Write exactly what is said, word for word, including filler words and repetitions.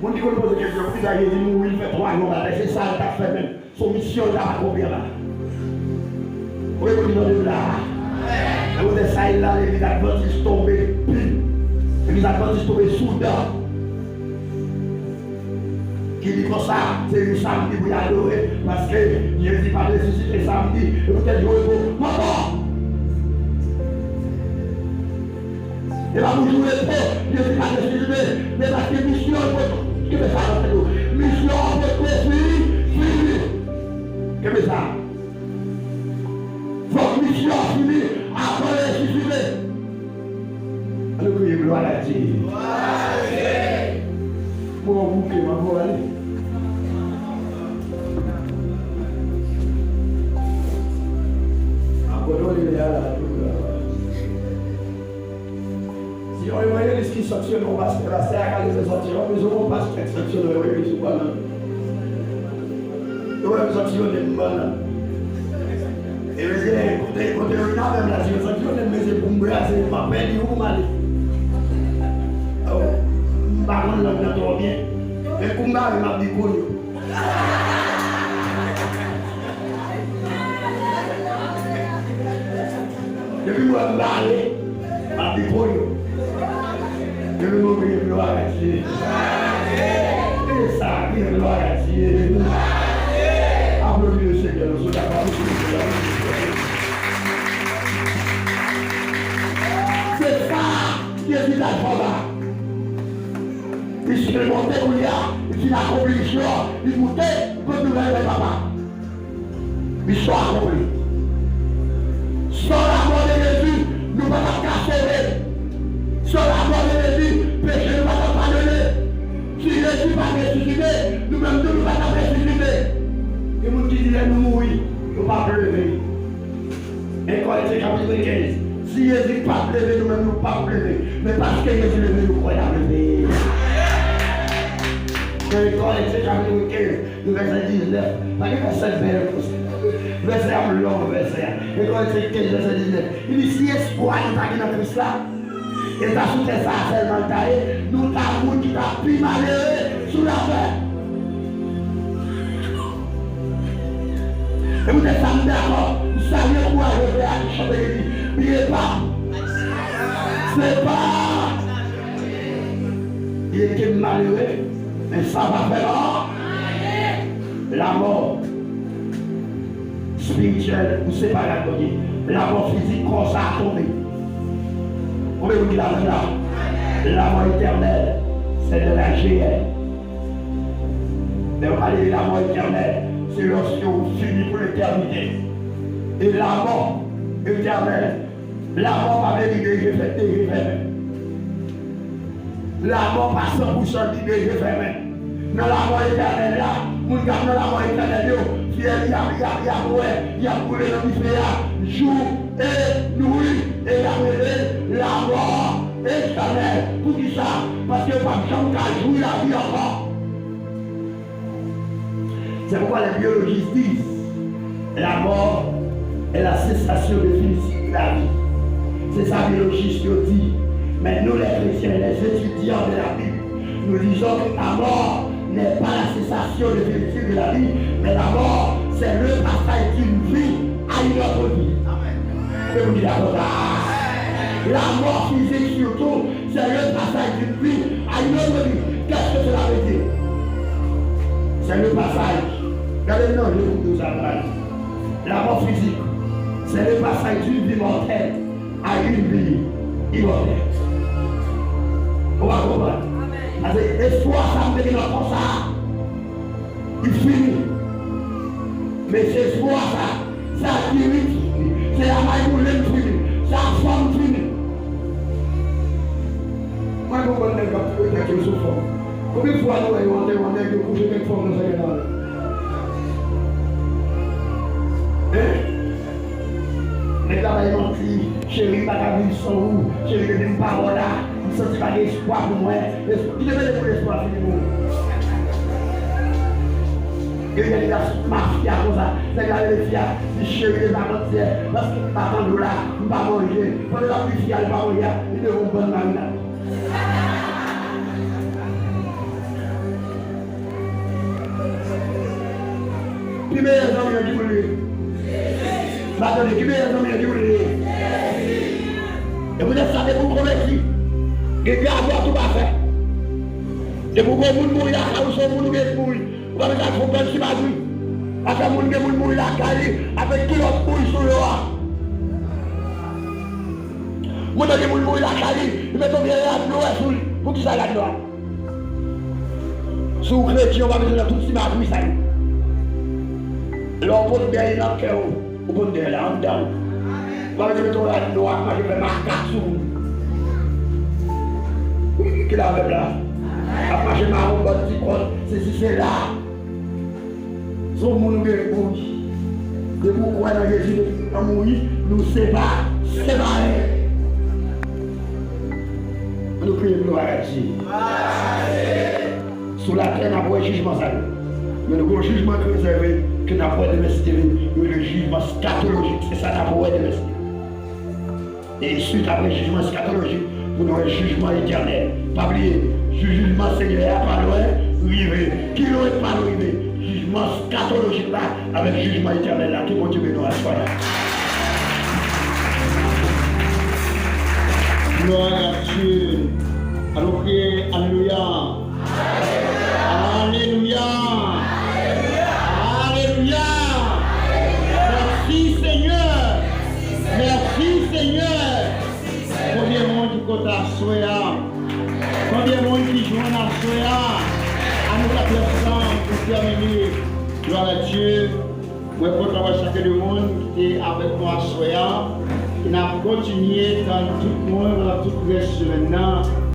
Moun ki konn poze kesyon, poukisa Jezi mouri, li fè twa jou anba tè, se sa l t ap fè menm. Se yon misyon l t ap akonpli anba. Ou rekonèt mwen la? Nan kote sa, la, legliz advantis tonbe pil. Legliz advantis tonbe sou dan. Ki di konsa, se yon samdi pou y adore, paske Jezi pa t resisite samdi, e poutèt jou repo, manman! E pa pou jou repo, Jezi pa t resisite, men paske misyon an pot-, kenbe sa nan tèt ou. Misyon an potko fi-, fini. Kenbe sa. Fòk misyon an fini avan l resisite. Ann nou kriye glwa a Dye. Mwen bouke, mwen ale. Abandone le a la douleur. Si yon evanjelis ki sanksyone yon pastè, pastè a ka leve sòti, yon bezwen yon pastè ki sanksyone yon evanjelis ou pa nan. Yo wè m sanksyone m bannann. E mesye, kote, kote Rina menm la, si yo sanksyone m, mesye, pou m brase, m ap pèdi ou pou m ale. Oh, m pa konn lang nan twò byen. Men kou m bare, m ap di konyo. Depi m wè m bare, m ap di konyo. Depi m ouvri, glwa a Dye. E sa, glwa a Dye. Aplodi le Senyè, nou sou aplodi le Senyè. Se sa, Jezi t al fè la. Li simonte kounye a, li fin akonpli misyon, li moute, li pote nouvèl bay papa. Misyon akonpli. San lamò de Jezi, nou pa t ap ka sove. San lamò de Jezi, peche nou pa t ap padone. Si Jezi pa t resisite, nou menm tou nou pa t ap resisite. Gen moun ki di lè nou mouri, nou p ap leve. En Korentyen chapit kenz, si Jezi pa t leve, nou menm nou p ap leve. Men paske Jezi leve, nou kwè n ap leve. En Korentyen chapit kenz, vèsè diznèf. Pa gen vèsè bèl konsa. Vèsè a long, vèsè a. E Korentyen kenz, vèsè diznèf. Li di, si espwa nou ta gen nan Kris la, e ta sou tè sa a sèlman l ta ye, nou ta moun ki ta pi malere sou latè. E poutèt sa, m dakò, m salye kouraj frè a ki chante, ki di, byen pa, se pa, byenke m malere, men sa pa fè m anyen. Lamò espirityèl ou separe ak Bondye. Lamò fizik, kò sa a tonbe. Konbyen moun ki la menm la? Lamò etènèl, se de la jeyèn. Lè yo pale de lamò etènèl, se lòske ou fini pou letènite. E lamò etènèl, lamò pa vle di de je fè-, de je fèmen. Lamò pa san pou san di de je fèmen. Nan lamò etènèl la, moun k ap nan lamò etènèl yo, fyèl y ap, y ap, y ap wè, y ap boule nan dife a, jou e nwi, e y ap rele lamò etènèl. Poukisa? Paske yo p ap janm ka jwi lavi ankò. C'est pourquoi les biologistes disent la mort est la cessation définitive de la vie. C'est ça, biologiste yo di. Mais nous, les chrétiens, les étudiants de la Bible, nous disons que la mort n'est pas la cessation définitive de la vie, mais la mort, c'est le passage d'une vie à une autre vie. Amen. Ke nou di dakò sa? Lamò fizik sitou, c'est le passage d'une vie à une autre vie. Qu'est-ce que cela veut dire? C'est le passage. Gade nan je pou nou sa pral. La mort physique, c'est le passage d'une vie mortelle à une vie immortelle. Ou pa konprann? Paske espwa sa m te gen nan kò sa a, li fini. Men se espwa sa, sa ki rit fini, se la may moulen fini, sa fanm fini. Mwen konprann nèg k ap koupe tèt yo sou fanm. Konbyen fwa nou wè yo antèman nèg yo kouche kèk fanm nan sèkèy la? Hein? Nèg la bay manti, cheri, m pa ka viv san ou, cheri, depi m pa wè w la, m santi pa gen espwa pou mwen. Espwa, ki te mete pou espwa fini pou ou? Gen nèg la sou mafya konsa, nèg la rele fi a, di cheri, depi avantyè, paske m pa tande w la, m pa manje. Pandan l ap di fi a li pa manje a, li devan yon bann marinad. Ki meyè zanmi an ki pou l ye? M pa tande, ki meyè zanmi an ki pou l ye? E poutèt sa, depi w konvèti, gen gagòt ou pa fè. Depi w gen moun mouri lakay ou, se yon moun ou gen pou mouri. Ou pa bezwen al fè yon bèl ti magri. Afè moun gen moun mouri lakay li, avèk kilòt bouy sou yo a. Moun nan gen moun mouri lakay li, li mete yon vye rad nwè sou li. Poukisa rad nwè? Si w kretyen, ou pa bezwen nan tout ti magri sa yo. Lè w pot dèy nan kè w, ou pot dèy la anndan w. Ou pa bezwen mete yon rad nwè ap mache fè makak sou moun. Ki la avè m la? Ap mache mawon, bòt ti kòd, sesi sela. Se yon moun ou gen pou w ye. Depi w kwè nan Jezi, depi w nan mouri, nou sepa, separe. Ann nou kriye glwa a Dye. Sou latè, n ap wè jijman sa yo. Men nou gen yon jijman ki rezève, ke n ap wè demen si Dye vle, yo rele jijman eskatolojik. Se sa n ap wè demen si Dye vle. E swit apre jijman eskatolojik, pou nou wè jijman etènèl. Pa bliye, jijman Senyè a pa lwen rive. Ki lwen pa lwen rive? Jijman eskatolojik la avèk jijman etènèl la. Ke Bondye beni w aswè a. Gloire à Dieu. Allons prier. Alléluia. Alelouya! Alelouya! Mèsi, Senyè! Mèsi, Senyè! Konbyen moun ki kontan aswè a? Konbyen moun ki jwenn aswè a? Ann nou klap ansanm pou tèmine. Gloire à Dieu. Mwen kontan wè chak de moun ki te avèk nou aswè a. E n ap kontinye tann tout moun pandan tout rès semèn nan.